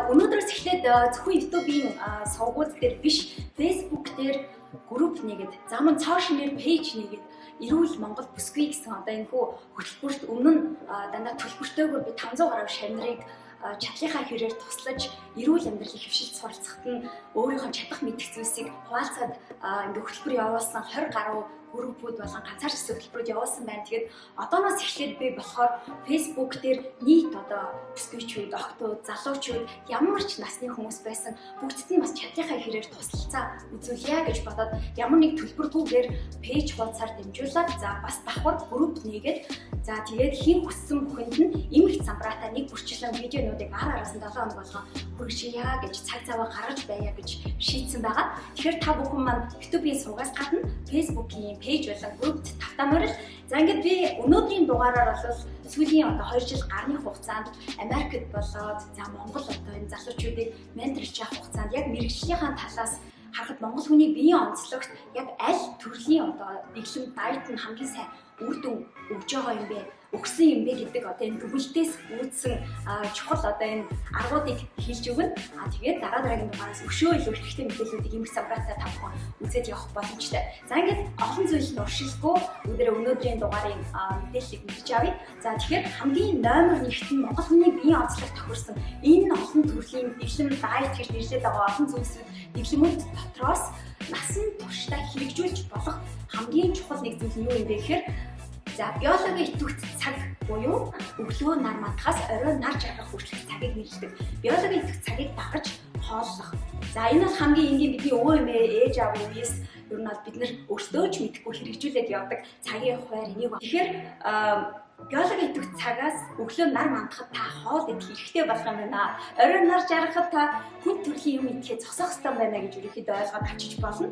Өнөөдрөөс эхлээд зөвхөн YouTube-ийн сувгууд дээр биш, Facebook дээр групп нэгэд, за мөн цоо шинээр page нэгэд Эрүүл Монгол бүсгүй гэсэн одоо энэ хүү хөтөлбөрт өмнө нь дандаа төлбөртэйгээр би 500 гаруй шавнарыг чадлынхаа хэрээр туслаж эрүүл амьдралыг хэвшилт суралцахад нь өөрийнхөө чадах мэдэх зүйлсийг хуваалцаад ингээ хөтөлбөр явуулсан 20 гаруй группүүд болон ганцаарч хөтөлбөрүүд явуулсан байна. Тэгээд одооноос эхлээд би болохоор Facebook дээр нийт одоо бүсгүйчүүд, охтууд, залуучууд ямар ч насны хүмүүс байсан бүгдд нь бас чадлынхаа хэрээр туслалцаа үзүүлье гэж бодоод ямар нэг төлбөргүйгээр page хуудасаар дамжуулаад за бас давхар групп нээгээд за тэгээд хэн хүссэн бүхэнд нь эмх замбраатай нэг бүрчлэн видеонуудыг ар араас нь 7 хоног болгон хүргэжье гэж цаг зав гаргаж байя гэж шийдсэн байгаа. Тэгэхээр та бүхэн маань YouTube-ийн сувгаас гадна Facebook-ийн page болон группт тавтаа морил. За ингээд би өнөөдрийн дугаараар бол сүүлийн одоо 2 жил гарны хугацаанд Америкт болоод за Монгол одоо энэ залуучуудыг менторлж явах хугацаанд яг мэргэжлийнхаа талаас харахад Монгол хүний биеийн онцлогт яг аль төрлийн одоо дэглэм diet нь хамгийн сайн үр дүн өгж байгаа юм бэ? Өгсөн юм бэ гэдэг одоо энэ дүгнэлтээс үүдсэн чухал одоо энэ аргуудыг хэлж өгнө. А тэгээд дараа дараагийн дугаараас өшөө илүү хэрэгтэй мэдээллүүдийг эмх замбраатай та бүхэн үзээд явах боломжтой. За ингээд олон зүйл нь уршилгүй бүгдээрээ өнөөдрийн дугаарын мэдээллийг мэдэж авъя. За тэгэхээр хамгийн номер 1-т нь Монгол хүний биеийн онцлог тохирсон энэ олон төрлийн дэглэм diet гэж нэрлэдэг байгаа олон зүйлсүүд дэглэмүүд дотроос насан туршдаа хэрэгжүүлж болох хамгийн чухал нэг зүйл нь юу юм бэ гэхээр за биологийн идэвхт цаг буюу өглөө нар мандахаас орой нар жаргах хүртэлх цагийг нэрлэдэг. Биологийн идэвхт цагийг дагаж хооллох. За энэ бол хамгийн энгийн бидний өвөө эмээ, ээж аав үеэс ер нь бол бид нар өөрсдөө ч мэдэхгүй хэрэгжүүлээд явдаг цагийн хуваар энийг. Тэгэхээр биологийн идэвхт цагаас өглөө нар мандахад та хоол идэх эрхтэй болох юм байна. Орой нар жаргахад та хүн төрлийн юм идэхээ зогсоох ёстой байна гэж ерөнхийдөө ойлгоод авчиж болно.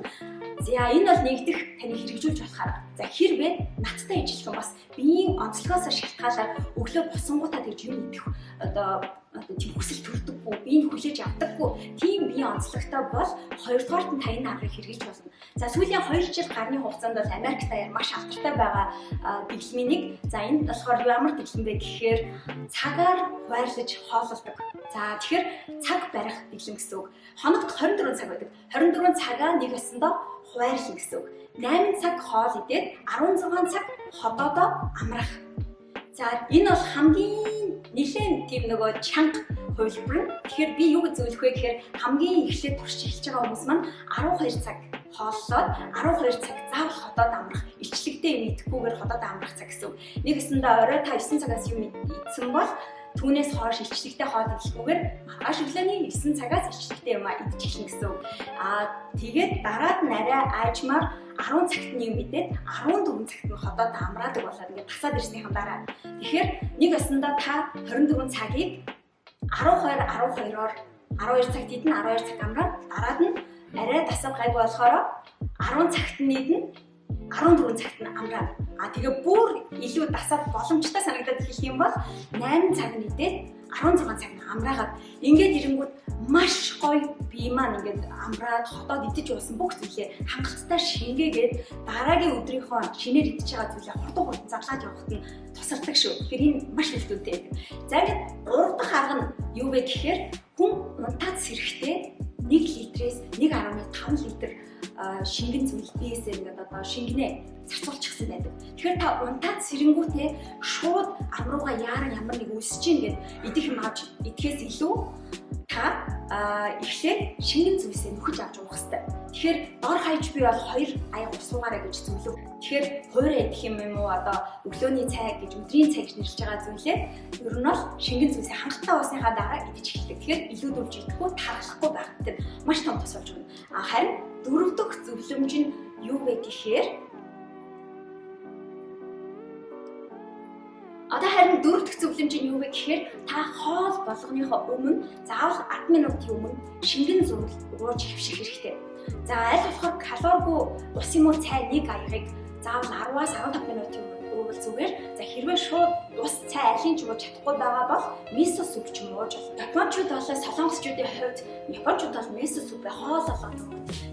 За энэ бол нэгдэх таны хэрэгжүүлж болохоор. За хэрвээ надтай ижилхэн бас биеийн онцлогоос шалтгаалаад өглөө босонгуудаа тэгж юм идэх одоо тийм хүсэл төрдөггүй, биеийг хүлээж авдаггүй тийм биеийн онцлогтой бол хоёрдугаарт нь та энэ аргыг хэрэглэж болно. За сүүлийн 2 жил гарны хугацаанд бол Америк даяар маш алдартай байгаа дэглэмийн нэг. За энд болохоор ямар дэглэм бэ гэхээр цагаар хуваарлаж хооллодог. За тэгэхээр цаг барих дэглэм гэсэн үг. Хоногт 24 цаг байдаг. 24 цагаа нэг ёсондоо хуваарлана гэсэн үг. 8 цаг хоол идээд 16 цаг ходоодоо амрах. За энэ бол хамгийн нэлээд тийм нөгөө чанга хувилбар нь. Тэгэхээр би юу гэж зөвлөх вэ гэхээр хамгийн эхлээд туршиж эхэлж байгаа хүмүүс маань 12 цаг хооллоод 12 цаг заавал ходоод амрах, илчлэгтэй юм идэхгүйгээр ходоод амрах цаг гэсэн үг. Нэг гэсэндээ орой та 9 цагаас юм идсэн бол түүнээс хойш илчлэгтэй хоол идэхгүйгээр маргааш өглөөний 9 цагаас илчлэгтэй юм идэж эхэлнэ гэсэн үг. Аа тэгээд дараад нь арай аажмаар 10 цагт нь юм идээд 14 цагт нь ходоод амраадаг болоод ингээд тасаад ирснийхэн дараа. Тэгэхээр нэг осондоо та 24 цагийг 12 12-оор 12 цагт идэнэ, 12 цаг амраад дараад нь арай тасаад гайгүй болохоор 10 цагт нь идэнэ, 14 цагт нь амраад. А тэгээ бүр илүү дасаад боломжтой санагдаад эхлэх юм бол 8 цаг нь идээд 16 цаг нь амраагаад ингээд ирэнгүүт маш гоё бие маань ингээд амраад хотоод идэж уусан бүх зүйлээ хангалттай шингээгээд дараагийн өдрийнхөө шинээр идэж байгаа зүйлээ хурдан хурдан задлаад явахад нь тусардаг шүү. Тэгэхээр энэ маш их дүнтэй байдаг. За ингээд гурав дахь арга нь юу вэ гэхээр хүн унтаад сэрэхдээ 1 литрээс 1.5 литр шингэн зүйл биесээ ингээд одоо шингэнээ зарцуулчихсан байдаг. Тэгэхээр та унтаад сэрэнгүүтээ шууд ам руугаа яаран ямар нэг өсөж гин гэд идэх юм авч идэхээс илүү та эхлээд шингэн зүйлсээ нөхөж авч уух хэрэгтэй. Тэгэхээр дор хаяж би бол 2 аяг ус уугаарай гэж зөвлөв. Тэгэхээр хуурай идэх юм юм уу одоо өглөөний цай гэж өдрийн цай гэж нэрлэж байгаа зүйлээ ер нь бол шингэн зүйлсээ хангалттай уусныхаа дараа идэж эхэлдэг. Тэгэхээр илүү дүүрж идэхгүй тархалахгүй байх гэдэг маш том тус болж байна. А харин дөрөв дэх зөвлөмж нь юу вэ гэхээр одоо харин дөрөв дэх зөвлөмж нь юу вэ гэхээр та хоол болгоныхоо өмнө заавал 10 минутын өмнө шингэн зүйл ууж хэвших хэрэгтэй. За аль болохоор калоригүй ус юм уу цай нэг аягийг заавал 10-аас 15 минутын өмнө уувал зүгээр. За хэрвээ шууд ус цай алийг ч ууж чадахгүй байгаа бол мисо суп ч юм ууж болно. Япончууд болоо солонгосчуудын хувьд япончууд бол мисо супыг хоол болгоно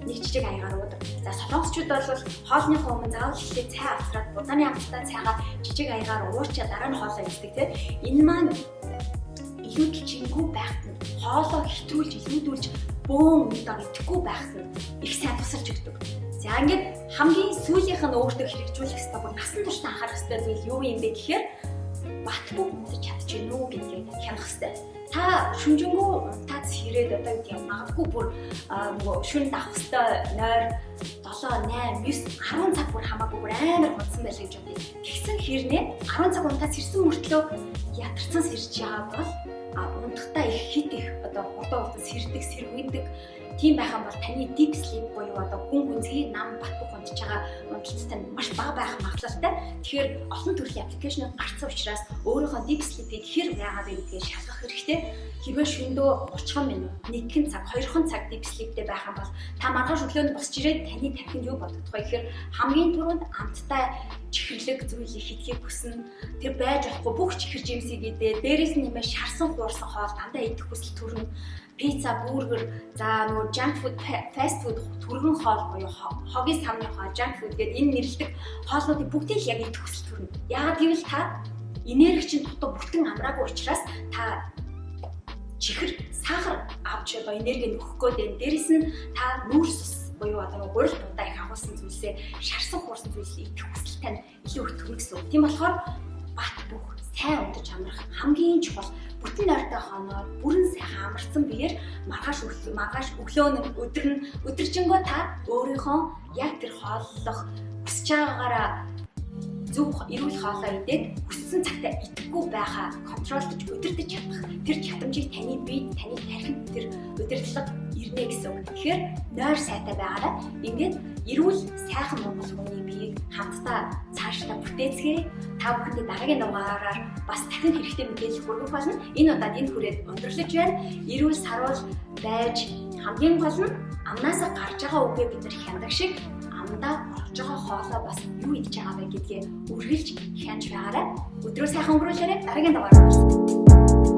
нэг жижиг аягаар уудаг. За солонгосчууд бол хоолныхоо өмнө заавал эхлээд цай авсраад будааны амттай цайгаа жижиг аягаар уучаад дараа нь хоолоо иддэг тийм. Энэ маань Илүүдэлжингүй байхад нь, хоолоо хэтрүүлж илүүдүүлж бөөн удаа идэхгүй байхад нь их сайн тусалж өгдөг. За, ингээд хамгийн сүүлийнх нь өөртөө хэрэгжүүлэх ёстой, бүр насан туршдаа анхаарах ёстой зүйл юу юм бэ гэхээр бат бөх унтаж чадчихэв үү гэдгийг хянах ёстой. Та шүнжэнгүү унтаад сэрээд, одоо гэдэг юм, магадгүй бүр нөгөө шүн давах ёстой нойр 7, 8, 9, 10 цаг бүр хамаагүй бүр амар унтсан байлаа гэж бодъё. Тэгсэн хэрнээ 10 цаг унтаад сэрсэн мөртлөө ядарсан сэрж байгаа бол, унтахтаа их хит их одоо хурдан хурдан сэрдэг, сэргүйдэг тийм байх юм бол таны deep sleep буюу одоо гүн гүнзгий нам бат бөх унтж байгаа унталт тань маш бага байх магадлалтай. Тэгэхээр олон төрлийн application ууд гарсан учраас өөрийнхөө deep sleep-ийг хэр байгаа вэ гэдгийг шалгах хэрэгтэй. Хэрвээ шөнөдөө 30 минут, 1 цаг, 2 цаг deep sleep-тэй байх юм бол та маргааш өглөөнд босч ирээд таны тархинд юу бодогдох вэ гэхээр хамгийн түрүүнд амттай чихэрлэг зүйлийг идэхийг хүснэ. Тэр байж болохгүй бүх чихэр жимсийг идээ. Дээрээс нь нэмээ шарсан хуурсан хоол дандаа идэх хүсэл төрнө. Пицца, бургер, за нөгөө junk food, fast food, түргэн хоол буюу хогийн самны хоол, junk food гэдэг энэ нэрлэдэг хоолнуудыг бүгдийг л яг идэх хүсэл төрнө. Яагаад гэвэл та энерги чинь дутуу, бүтэн амраагүй учраас та чихэр, сахар авч одоо энерги нөхөх гээд байна. Дээрээс нь та нүүрс ус буюу одоо гурил будаа их агуулсан зүйлсээ, шарсан хуурсан зүйлсээ идэх хүсэл тань илүү их төрнө гэсэн үг. Тийм болохоор бат бөх сайн унтаж амрах хамгийн чухал. Бүтэн нойртой хоноод бүрэн сайхан амарсан биеэр маргааш өглөө нь, өдөр нь, өдөржингөө та өөрийнхөө яг тэр хооллох хүсэж байгаагаараа зөв эрүүл хоолоо идээд, хүссэн цагтаа идэхгүй байхаа control дож, удирдах чадах тэр чадамжийг таны бие, таны тархинд тэр удирдлага ирнэ гэсэн үг. Тэгэхээр нойр сайтай байгаарай. Ингээд эрүүл сайхан монгол хүний биеийг хамтдаа цаашдаа бүтээцгээе. Та бүхэндээ дараагийн дугаараар бас дахин хэрэгтэй мэдээлэл хүргэх болно. Энэ удаад энэ хүрээд өндөрлөж байна. Эрүүл саруул байж, хамгийн гол нь амнаасаа гарч байгаа үгээ бид нар хянадаг шиг амдаа орж байгаа хоолоо бас юу идэж байгаа вэ гэдгээ үргэлж хянаж байгаарай. Өдрөө сайхан өнгөрүүлээрэй. Дараагийн дугаараар уулзъя.